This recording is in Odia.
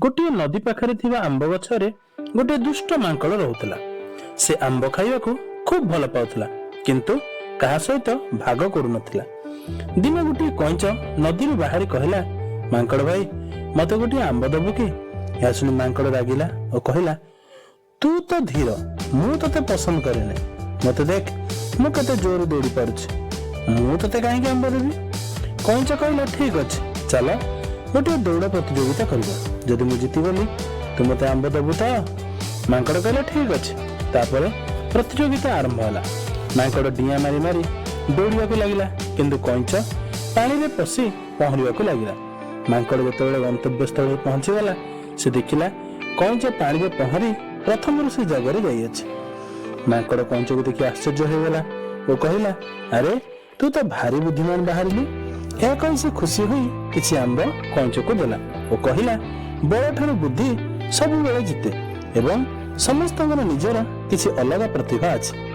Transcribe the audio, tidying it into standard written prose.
ଗୋଟିଏ ନଦୀ ପାଖରେ ଥିବା ଆମ୍ବ ଗଛରେ ଗୋଟିଏ ଦୁଷ୍ଟ ମାଙ୍କଡ଼ ରହୁଥିଲା। ସେ ଆମ୍ବ ଖାଇବାକୁ ଖୁବ୍ ଭଲ ପାଉଥିଲା, କିନ୍ତୁ କାହା ସହିତ ଭାଗ କରୁନଥିଲା। ଦିନେ ଗୋଟିଏ କଇଁଚ ନଦୀରୁ ବାହାରି କହିଲା, "ମାଙ୍କଡ଼ ଭାଇ, ମତେ ଗୋଟିଏ ଆମ୍ବ ଦବୁ କି?" ଏହା ଶୁଣି ମାଙ୍କଡ଼ ରାଗିଲା ଓ କହିଲା, "ତୁ ତ ଧୀର, ମୁଁ ତତେ ପସନ୍ଦ କରେନି। ମତେ ଦେଖ, ମୁଁ କେତେ ଜୋର ଦୌଡ଼ି ପାରୁଛି। ମୁଁ ତତେ କାହିଁକି ଆମ୍ବ ଦେବି?" କଇଁଚ କହିଲା, "ଠିକ ଅଛି, ଚାଲ ଗୋଟିଏ ଦୌଡ଼ ପ୍ରତିଯୋଗିତା କରିବା। ଯଦି ମୁଁ ଜିତିଗଲି, ତୁ ମତେ ଆମ୍ବ ଦବୁ ତ?" ମାଙ୍କଡ଼ କହିଲା, "ଠିକ ଅଛି।" ତାପରେ ପ୍ରତିଯୋଗିତା ଆରମ୍ଭ ହେଲା। ମାଙ୍କଡ଼ ଡିଆଁ ମାରି ମାରି ଦୌଡ଼ିବାକୁ ଲାଗିଲା, କିନ୍ତୁ କଇଁଚ ପାଣିରେ ପଶି ପହଁରିବାକୁ ଲାଗିଲା। ମାଙ୍କଡ଼ ଯେତେବେଳେ ଗନ୍ତବ୍ୟସ୍ଥଳରେ ପହଞ୍ଚିଗଲା, ସେ ଦେଖିଲା କଇଁଚ ପାଣିରେ ପହଁରି ପ୍ରଥମରୁ ସେ ଜାଗାରେ ଯାଇଅଛି। ମାଙ୍କଡ଼ କଇଁଚକୁ ଦେଖି ଆଶ୍ଚର୍ଯ୍ୟ ହୋଇଗଲା ଓ କହିଲା, "ଆରେ, ତୁ ତ ଭାରି ବୁଦ୍ଧିମାନ ବାହାରିଲୁ।" ଏହା କହି ସେ ଖୁସି ହୋଇ କିଛି ଆମ୍ବ କଇଁଚକୁ ଦେଲା ଓ କହିଲା, "ବଳଠାରୁ ବୁଦ୍ଧି ସବୁବେଳେ ଜିତେ ଏବଂ ସମସ୍ତଙ୍କର ନିଜର କିଛି ଅଲଗା ପ୍ରତିଭା ଅଛି।"